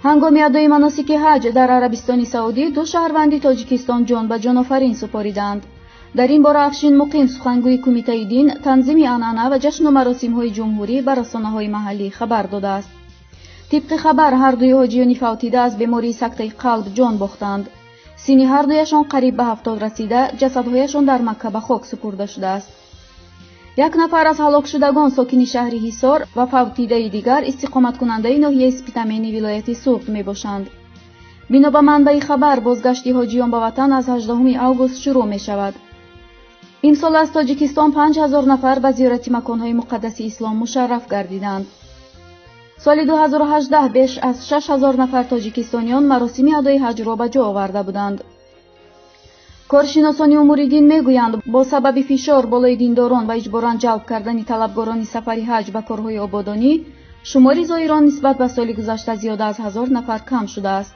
Ҳангоми адои маносики ҳаҷ дар Арабистони Саудӣ ду шаҳрванди Тоҷикистон ҷон ба ҷонофарин супориданд. Дар ин бора Афшин Муқим, сухангӯи Кумитаи дин, танзими анъана ва ҷашну маросимҳои ҷумҳурӣ, ба расонаҳои маҳаллӣ хабар додааст. Тибқи хабар, ҳардуи ҳоҷиёни фавтида аз бемории сактаи қалб ҷон бохтанд. Синни ҳардуяшон қариб ба 70 расида, ҷасадҳояшон дар Макка ба хок супурда шудааст. Як нафар аз ҳалокшудагон сокини шаҳри Ҳисор ва фавтидаи дигар истиқоматкунандаи ноҳияи Спитамени вилояти Суғд мебошанд. Бино ба манбаи хабар, бозгашти ҳоҷиён ба ватан аз 18 август шурӯъ мешавад. Имсол аз Тоҷикистон 5000 нафар ба зиёрати маконҳои муқаддаси ислом мушарраф гардиданд. Соли 2018 беш аз 6000 нафар тоҷикистониён маросими адои ҳаҷро ба ҷо оварда буданд. Коршиносони умури дин мегӯянд, бо сабаби фишор болои диндорон ва иҷборан ҷалб кардани талабгорони сафари ҳаҷ ба корҳои ободонӣ, шумори зоирон нисбат ба соли гузашта зиёда аз 1000 нафар кам шудааст.